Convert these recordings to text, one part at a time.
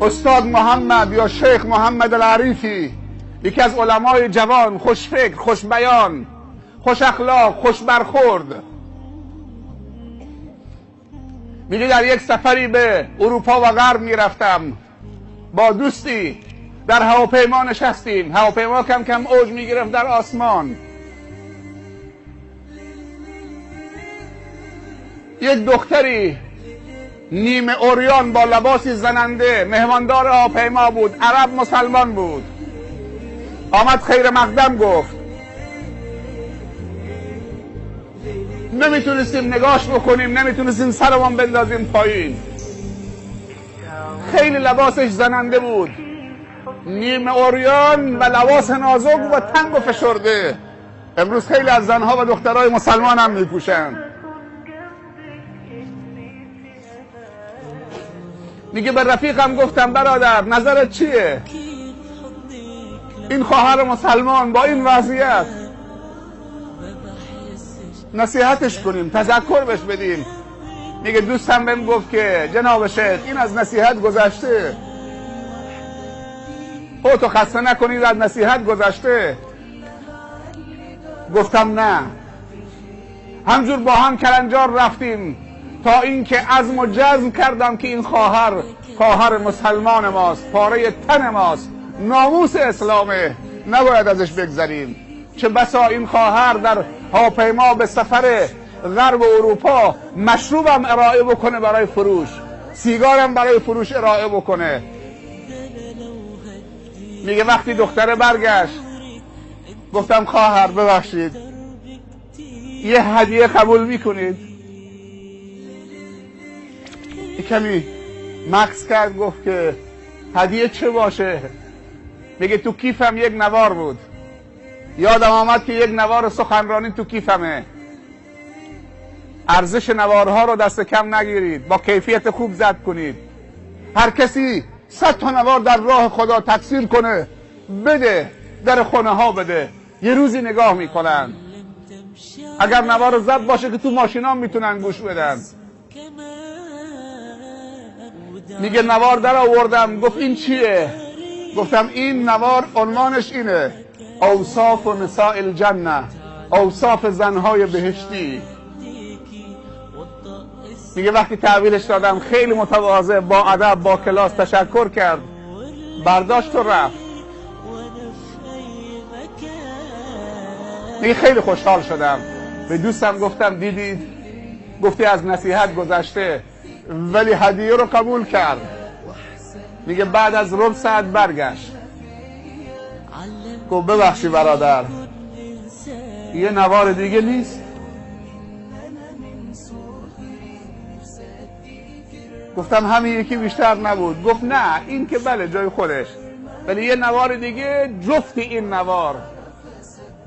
استاد محمد یا شیخ محمد العریفی، یکی از علمای جوان، خوشفکر، خوشبیان، خوش اخلاق، خوش برخورد، میگه در یک سفری به اروپا و غرب میرفتم با دوستی، در هواپیما نشستیم. هواپیما کم کم اوج میگرفت در آسمان. یک دختری نیمه عریان با لباسی زننده، مهماندار هواپیما بود، عرب مسلمان بود، آمد خیر مقدم گفت. نمیتونستیم نگاش بکنیم، نمیتونستیم سرمان بندازیم پایین. خیلی لباسش زننده بود، نیمه عریان و لباس نازک و تنگ و فشرده. امروز خیلی از زنها و دخترای مسلمان هم میپوشن. میگه به رفیقم گفتم برادر نظرت چیه؟ این خواهر مسلمان با این وضعیت نصیحتش کنیم، تذکر بهش بدیم. میگه دوستم بهم گفت که جناب شیخ این از نصیحت گذشته، خودتو خسته نکنید، از نصیحت گذشته. گفتم نه. همجور با هم کلنجار رفتیم تا اینکه عزم و جزم کردم که این خواهر، خواهر مسلمان ماست، پاره تن ماست، ناموس اسلامه، نباید ازش بگذریم. چه بسا این خواهر در هواپیما به سفر غرب اروپا مشروبم ارائه بکنه برای فروش، سیگارم برای فروش ارائه بکنه. میگه وقتی دختره برگشت گفتم خواهر ببخشید یه هدیه قبول میکنید؟ کمی مکث کرد، گفت که هدیه چه باشه؟ میگه تو کیفم یک نوار بود، یادم آمد که یک نوار سخنرانی تو کیفمه. ارزش نوارها رو دست کم نگیرید، با کیفیت خوب زد کنید. هر کسی 100 تا نوار در راه خدا تکثیر کنه بده، در خونه ها بده، یه روزی نگاه میکنن. اگر نوار زد باشه که تو ماشینا میتونن گوش بدن. میگه نوار در آوردم، گفت این چیه؟ گفتم این نوار عنوانش اینه، اوصاف نساء الجنه، اوصاف زنهای بهشتی. میگه وقتی تحویلش دادم خیلی متواضع، با ادب، با کلاس تشکر کرد، برداشت و رفت. میگه خیلی خوشحال شدم. به دوستم گفتم دیدید؟ گفتی از نصیحت گذشته، ولی هدیه رو قبول کرد. میگه بعد از ربع ساعت برگشت، گفت ببخشی برادر یه نوار دیگه نیست؟ گفتم همین یکی بیشتر نبود. گفت نه این که بله جای خودش، ولی یه نوار دیگه جفتی این نوار.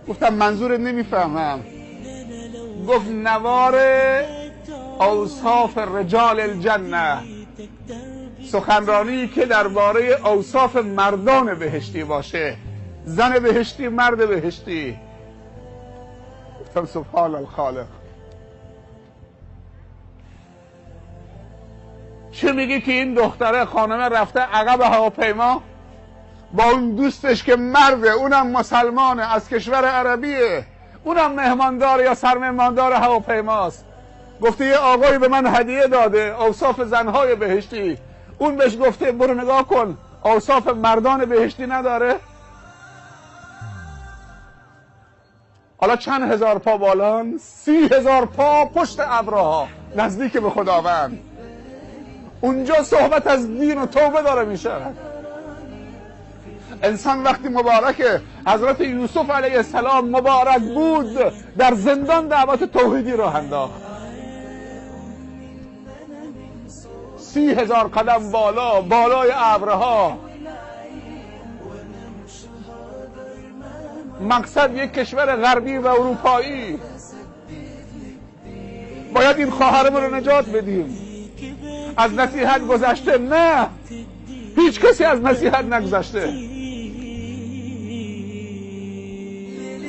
گفتم منظورت نمیفهمم. گفت نوار اوصاف رجال الجنه، سخنرانی که درباره اوصاف مردان بهشتی باشه، زن بهشتی، مرد بهشتی. گفتم سبحان الخالق. چه میگی که این دختره خانمه رفته عقب هواپیما با اون دوستش که مرده، اونم مسلمانه، از کشور عربیه، اونم مهماندار یا سرمهماندار هواپیماست. گفته یه آقایی به من هدیه داده اوصاف زنهای بهشتی، اون بهش گفته برو نگاه کن اوصاف مردان بهشتی نداره. حالا چند هزار پا بالان، 30,000 پا پشت ابرها، نزدیک به خداوند. اونجا صحبت از دین و توبه داره میشه. انسان وقتی مبارکه، حضرت یوسف علیه السلام مبارک بود، در زندان دعوت توحیدی راه انداخت. 30,000 قدم بالا، بالای ابرها. مقصد یک کشور غربی و اروپایی. باید این خواهرمون رو نجات بدیم. از نصیحت گذشته؟ نه، هیچ کسی از نصیحت نگذشته.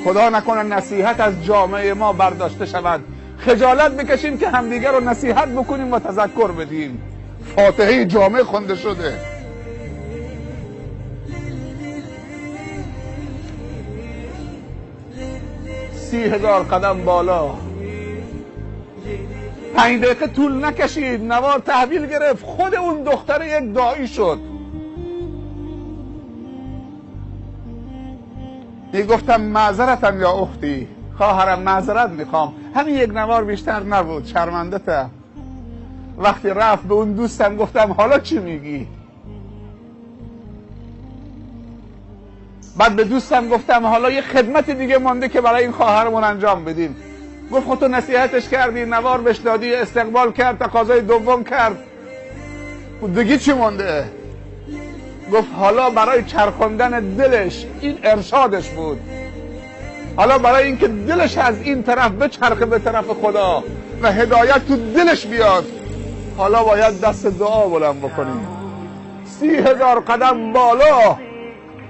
خدا نکنه نصیحت از جامعه ما برداشته شود. خجالت بکشیم که همدیگر رو نصیحت بکنیم و تذکر بدیم. فاتحه جامعه خونده شده. 30,000 قدم بالا. 5 دقیقه طول نکشید نوار تحویل گرفت، خود اون دختر یک داعی شد. گفتم معذرتم یا اختی، خواهرم معذرت میخوام، همین یک نوار بیشتر نبود، شرمنده تم. وقتی رفت به اون دوستم گفتم حالا چی میگی؟ بعد به دوستم گفتم حالا یه خدمت دیگه مانده که برای این خواهرمون انجام بدیم. گفت خودتو نصیحتش کردی، نوار بهش دادی، استقبال کرد، تقاضای دوم کرد، دیگه چی مونده؟ گفت حالا برای چرخوندن دلش، این ارشادش بود، حالا برای اینکه دلش از این طرف بچرخه به طرف خدا و هدایت تو دلش بیاد، حالا باید دست دعا بلند بکنیم. 30,000 قدم بالا،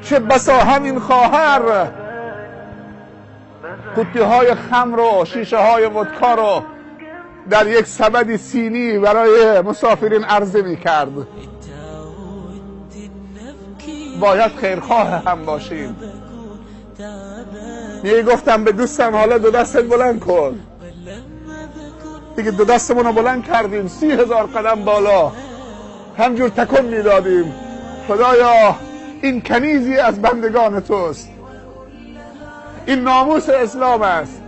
چه بسا همین خواهر قوطی های خمر و شیشه های ودکا رو در یک سبد سینی برای مسافرین عرضه می کرد. باید خیرخواه هم باشیم. می گفتم به دوستم حالا دو دستت بلند کن. دیگه دو دستمون رو بلند کردیم، 30,000 قدم بالا، همجور تکون میدادیم. خدایا این کنیزی از بندگان توست، این ناموس اسلام است،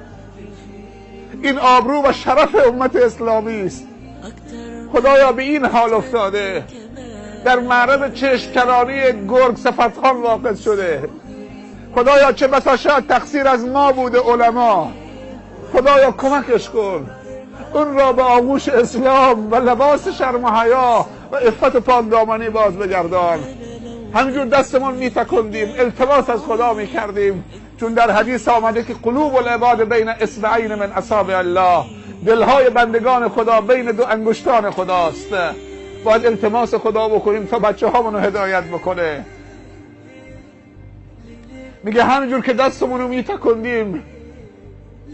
این آبرو و شرف امت اسلامی است. خدایا به این حال افتاده، در معرض چشم کرانی گرگ صفتخان واقع شده. خدایا چه بسا شاید تقصیر از ما بوده علما، خدایا کمکش کن، اون را به آغوش اسلام و لباس شرم و حیا و عفت پاکدامنی باز بگردان. همینجور دستمون میتکندیم، التماس از خدا میکردیم، چون در حدیث آمده که قلوب العباد بین اصبعین من اصابع الله، دلهای بندگان خدا بین دو انگشتان خداست. باید التماس خدا بکنیم تا بچه هامونو هدایت بکنه. میگه همینجور که دستمونو میتکندیم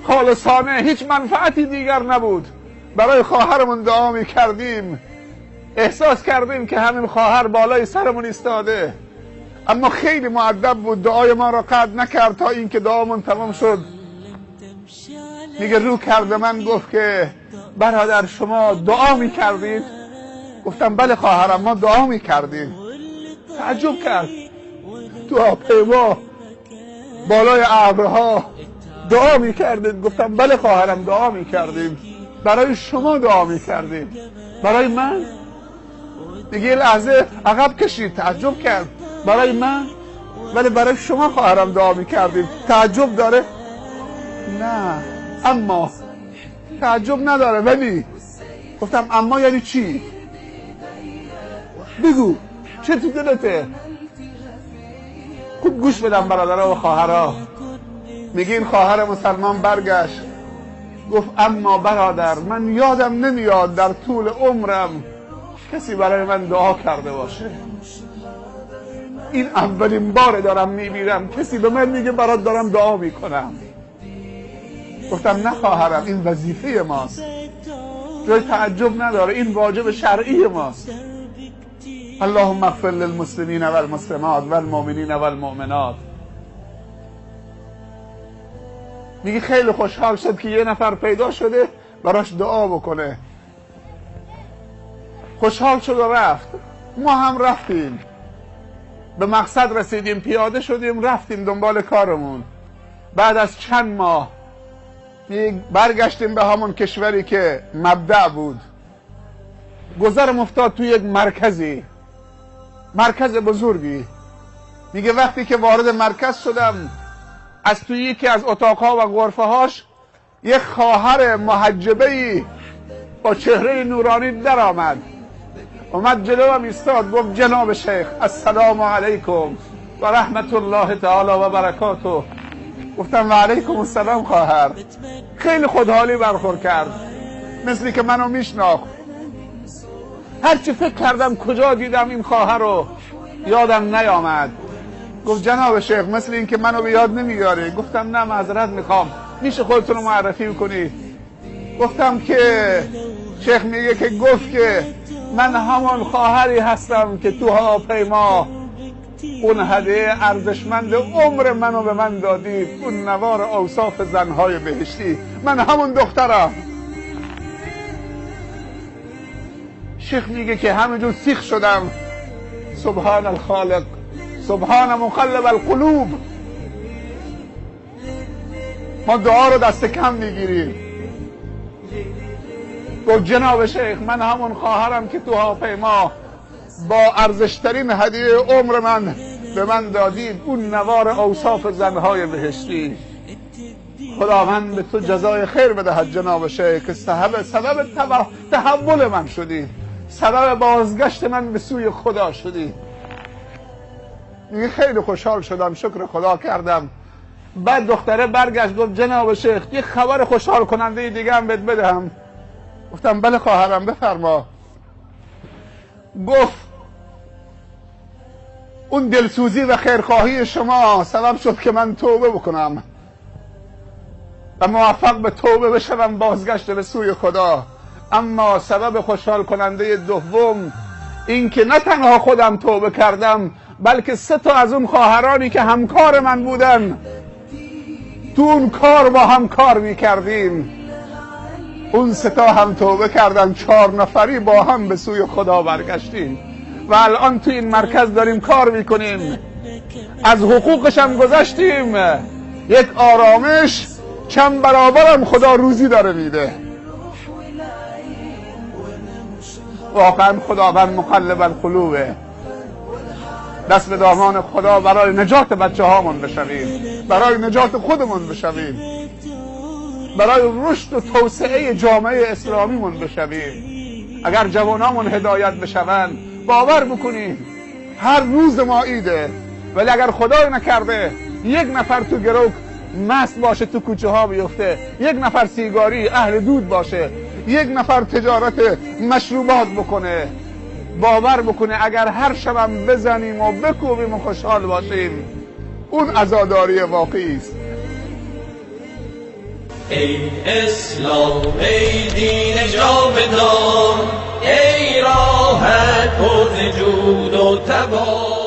خالصانه، هیچ منفعتی دیگر نبود، برای خواهرمون دعا میکردیم، احساس کردیم که همین خواهر بالای سرمون ایستاده، اما خیلی مؤدب بود، دعای ما را قطع نکرد تا اینکه دعامون تمام شد. میگه رو کرد من گفت که برادر شما دعا میکردید؟ گفتم بله خواهرم ما دعا میکردیم. تعجب کرد، تو هواپیما بالای ابرها دعا میکردید؟ گفتم بله خواهرم دعا میکردیم، برای شما دعا میکردیم. برای من؟ دیگه یه لحظه عقب کشید، تعجب کرد، برای من؟ ولی برای شما خواهرم دعا میکردیم. تعجب داره؟ نه، اما تعجب نداره. ولی گفتم اما یعنی چی؟ بگو چه تو دلته؟ خوب گوش بدم برادرها و خواهرها. میگه این خواهر مسلمان برگشت گفت اما برادر من یادم نمیاد در طول عمرم کسی برای من دعا کرده باشه. این اولین بار دارم میبینم کسی به من میگه برات دارم دعا میکنم. گفتم نه خواهرم، این وظیفه ماست، جای تعجب نداره، این واجب شرعی ماست. اللهم اغفر للمسلمین والمسلمات والمؤمنین والمؤمنات. میگه خیلی خوشحال شد که یه نفر پیدا شده براش دعا بکنه. خوشحال شد و رفت. ما هم رفتیم، به مقصد رسیدیم، پیاده شدیم، رفتیم دنبال کارمون. بعد از چند ماه برگشتیم به همون کشوری که مبدع بود. گذرم افتاد توی یک مرکزی، مرکز بزرگی. میگه وقتی که وارد مرکز شدم، از توی یکی از اتاقها و غرفه هاش یک خواهر محجبه‌ای با چهره نورانی در آمد. اومد جلوم ایستاد، گفت جناب شیخ السلام علیکم و رحمت الله تعالی و برکاته. گفتم و علیکم السلام خواهر. خیلی خودحالی برخورد کرد، مثلی که منو میشناخت. هرچی فکر کردم کجا دیدم این خواهر رو یادم نیامد. گفت جناب شیخ مثل این که منو به یاد نمیاره. گفتم نه معذرت میخوام، میشه خودتون رو معرفی کنید؟ گفتم که شیخ میگه که گفت که من همان خواهری هستم که تو هواپیما اون هدیه ارزشمند عمر منو به من دادید، اون نوار اوصاف زنهای بهشتی، من همون دخترم. شیخ میگه که همینجور سیخ شدم. سبحان الخالق، سبحان مقلب القلوب. ما دعا رو دست کم میگیریم. گفت جناب شیخ من همون خواهرم که تو هواپیما با ارزشترین هدیه عمر من به من دادید، اون نوار اوصاف زنهای بهشتی. خداوند به تو جزای خیر بدهد جناب شیخ که سبب تحول من شدی، سبب بازگشت من به سوی خدا شدی. میگه خیلی خوشحال شدم، شکر خدا کردم. بعد دختره برگشت گفت جناب شیخ یه خبر خوشحال کننده دیگه هم بهت بدهم. گفتم بله خواهرم بفرما. گفت اون دلسوزی و خیرخواهی شما سبب شد که من توبه بکنم و موفق به توبه بشم، بازگشت به سوی خدا. اما سبب خوشحال کننده دوم این که نه تنها خودم توبه کردم، بلکه 3 تا از اون خواهرانی که همکار من بودن، تو اون کار با هم کار میکردیم، اون 3 تا هم توبه کردن. 4 نفری با هم به سوی خدا برگشتیم و الان تو این مرکز داریم کار میکنیم. از حقوقش هم گذشتیم، یک آرامش چند برابرم خدا روزی داره میده. واقعا خداوند مقلب القلوبه. دست به دامان خدا برای نجات بچه هامون بشویم، برای نجات خودمون بشویم، برای رشد و توسعه جامعه اسلامیمون بشویم. اگر جوانامون هدایت بشوند، باور بکنیم هر روز ما عیده. ولی اگر خدای نکرده یک نفر تو گروک مست باشه، تو کوچه ها بیفته، یک نفر سیگاری اهل دود باشه، یک نفر تجارت مشروبات بکنه، باور بکنه اگر هر شبم بزنیم و بکوبیم و خوشحال باشیم، اون عزاداری واقعی است. ای اسلام، ای دین جاودان، ای راحت پر جود و تبار.